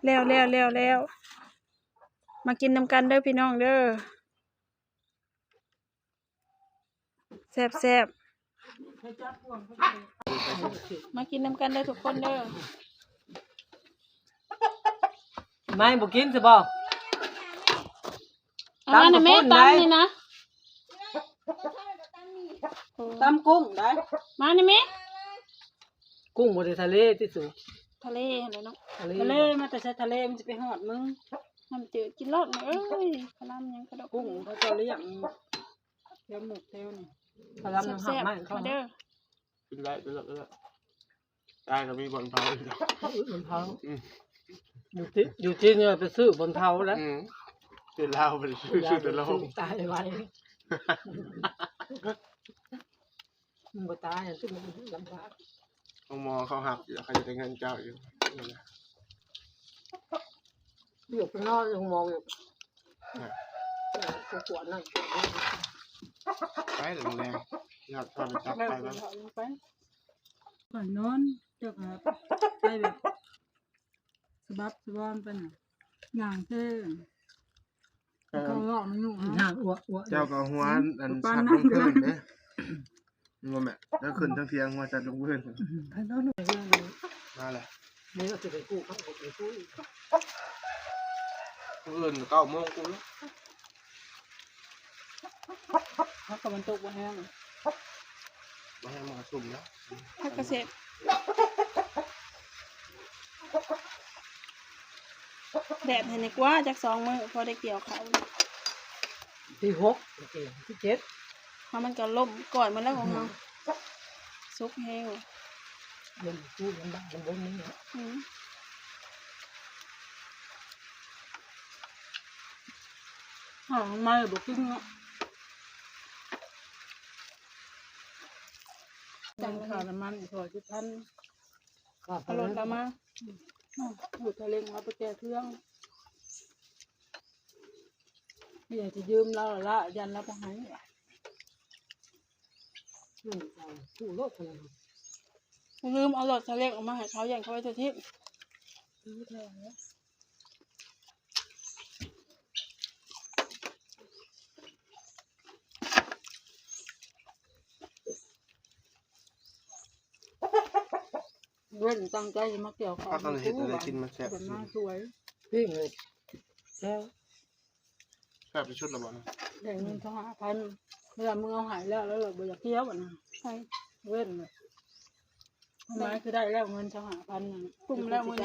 ແລ້ວ ແລ້ວ ແລ້ວ ແລ້ວ ມາກິນນຳກັນເດີພີ່ນ້ອງເດີ ແຊບໆ ມາກິນນຳກັນເດີທຸກຄົນເດີ. ໄມ້ບໍ່ກິນຊະບໍ່? ເອົາມານະແມ່ ຕຳບັກຫຸ່ງໄດ້ ຕຳນີ້ນະ ຕຳກຸ້ງໄດ້ ມານະແມ່. ກຸ້ງບໍ່ໄດ້ທະເລຕິສູ? ທະເລຫັ້ນແຫຼະເນາະ ທະເລ ທະເລມາແຕ່ໃສ? ທະເລມັນຊິໄປຮອດມຶງ ນ້ຳຈືດ ກິນໂລດແມ່ເອີຍ. ຄະລຳຫຍັງກະດອກ ກຸ້ງເຂົາເຈົ້າລ້ຽງແຖວໝູກແຖວນີ້ ຄະລຳ ແຊບໆ ມາເດີ. ກິນໄດ້ ກິນໄດ້ ກິນໄດ້. ຕາຍກໍມີບ່ອນເຜົາ ບ່ອນເຜົາ ອືມ ຢູ່ຈີນ ຢູ່ຈີນນີ້ໄປຊື້ບ່ອນເຜົາແລ້ວ ອືມ ຢູ່ລາວໄປຊື້ ຢູ່ລາວ ຊື້ແຕ່ໂລງ ຕາຍໄວ ມັນບໍ່ຕາຍ ຊື້ມັນລຳບາກ. ໂຮງໝໍເຂົາຮັບຢູ່ ເຂົາຈະໄດ້ເງິນເຈົ້າຢູ່ ຢູ່ໄປນອນໂຮງໝໍຢູ່ ຮະ ເອີ ກວດນັ້ນກວດນີ້ ໄປແລ້ວແລງ ຍອດເຂົາຈັບໄປແລ້ວ ໄປນອນ ເຈົ້າກໍໄປແບບສະບັບສະບອມໄປນະ ຍ່າງເທີ ເອີ ເຂົາເວົ້າມັນຫຍຸ້ງເນາະ ຍ່າງອວກໆ ເຈົ້າກໍຫົວອັນ ອັນ ປານນັ້ນ ສັດລົງພື້ນເດ້ ແມ່ນບໍ່ແມ່? ແລ້ວຂຶ້ນທາງທຽງມາຈັດລົງເພິ່ນ ມາແລ້ວ ນີ້ກໍຊິໄປກູ້ເຂົາ ໄປກູ້ອີກ ມື້ອື່ນເກົ້າໂມງກູ້ ເຮົາກໍມັນຕົກບໍ່ແຮງ ບໍ່ແຮງມັນກໍຊຸ່ມແລ້ວ ເຮົາກໍເສບ ແດດໃຫ້ແດ່ກວ່າ ຈັກສອງມື້ພໍໄດ້ກ່ຽວເຂົ້າ ທີຫົກ ທີເຈັດ ເຮົາມັນກໍລົ້ມກ້ອຍໝົດແລ້ວຂອງເຮົາ ອືມ ສຸກແຮງ ເດືອນກູ້ເດືອນບາດເດືອນບົນນີ້ ອືມ ເອົາມາບໍ່ກິນເນາະ ຈ່າຍຄ່ານ້ຳມັນອີກຮ້ອຍສິບພັນ ເອົາລົດລາວມາ ອືມ ຢູ່ທະເລງເອົາໄປແກ່ເຄື່ອງ ມີຫຍັງຊິຢືມລາວລະ ຢ້ານລາວບໍ່ໃຫ້ ອືມ ເອົາ ກູ້ລົດເທົ່ານັ້ນ ບໍ່ລືມເອົາລົດຊາເລັງອອກມາໃຫ້ເຂົາ ຢ້ານເຂົາໄປທົ່ວທີບ ເວັນຕັ້ງໃຈຊິມາກ່ຽວເຂົ້າ ພາກັນເຮັດແນວໃດກິນມັນແຊບ ເປັນນາງສວຍ ປີ້ງເລີຍ ແຊບ ແຊບທີ່ສຸດແລ້ວບໍ່ນະ? ໄດ້ເງິນຊາວຫ້າພັນ ເວລາມຶງເອົາໃຫ້ແລ້ວ ແລ້ວລະບໍ່ຢາກກ່ຽວບັດນະ ໃຜ? ເວັນນະ ໝາຍຄືໄດ້ແລ້ວເງິນຊາວຫ້າພັນນັ້ນ ກຸ້ມແລ້ວມື້